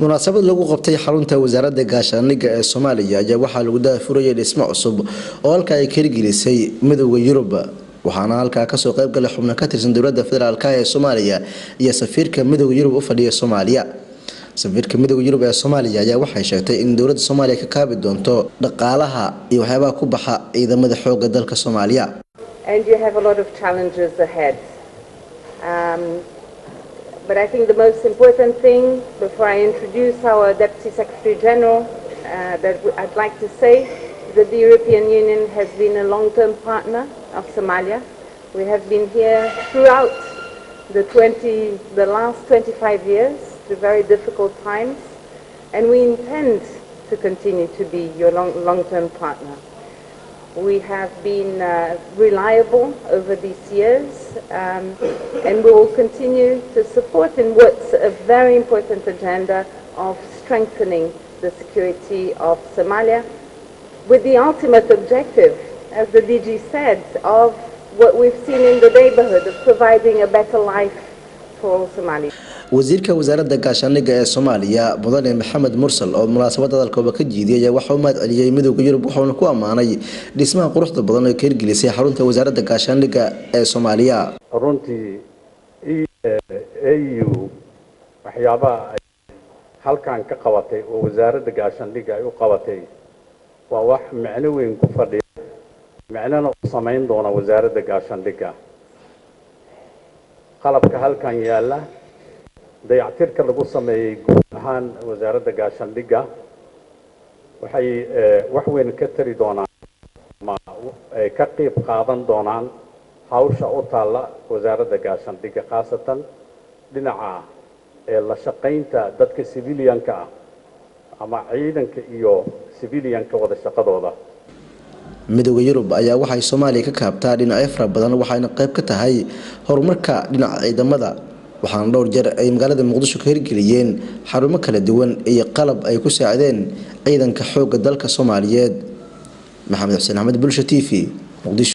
Munaasabad lagu qabtay xarunta wasaaradda gaashaandhigga ee Soomaaliya ayaa waxaa lagu daahfurayay dhismo cusub oo halka ay ka hirgelisay Midowga Yurub, waxaana halkaa kasoo qayb galay xubno ka tirsan dowladda federaalk ee Soomaaliya iyo safiirka Midowga Yurub u fadhiya Soomaaliya. Safiirka Midowga Yurub ee Soomaaliya ayaa waxay sheegtay in dowladda Soomaaliya ka kaabi doonto dhaqaalaha iyo waxyaabaha ku baxa ciidamada xoogga dalka Soomaaliya. And you have a lot of challenges ahead. But I think the most important thing before I introduce our Deputy Secretary General that I'd like to say is that the European Union has been a long-term partner of Somalia. We have been here throughout the last 25 years, through very difficult times, and we intend to continue to be your long-term partner. We have been reliable over these years, and we will continue to support in what's a very important agenda of strengthening the security of Somalia, with the ultimate objective, as the DG said, of what we've seen in the neighborhood, of providing a better life for all Somalis. Wasiirka wasaaradda gaashaandhigga ee Soomaaliya, Mudane Maxamed Mursal, oo munaasabada hadalkooba ka jeediyay, ayaa waxa uu mahad celiyey Midowga Yurub, wuxuuna ku ammaanay dhismaha quruxda badan oo ka hirgelisay xarunta wasaaradda gaashaandhigga ee Soomaaliya. Runtii EU waxyaabaha ay halkan ka qabatay oo wasaaradda gaashaandhigga ay u qabatay waa wax micno weyn ku fadhiya, micnona u samayn doona wasaaradda gaashaandhigga. Qalabka halkan yaalla, dayactirka lagu sameeyey guud ahaan wasaaradda gaashaandhigga, waxay wax weyn ka tari doonaan ama ay ka qeyb qaadan doonaan hawsha u taalla wasaaradda gaashaandhigga, khaasatan dhinaca la shaqaynta dadka civilianka ah ama ciidanka iyo civilianka wada shaqadooda. Midowga Yurub ayaa waxay Soomaaliya ka kaabtaa dhinacyo fara badan, waxayna qayb ka tahay horumarka dhinaca ciidamada, waxaana dhowr jeer ay magaalada Muqdisho ka hirgeliyeen xarumo kala duwan iyo qalab ay ku saacideen ciidanka xoogga dalka Soomaaliyeed. Maxamed Xuseen Axmed, Bulsho TV, Muqdisho.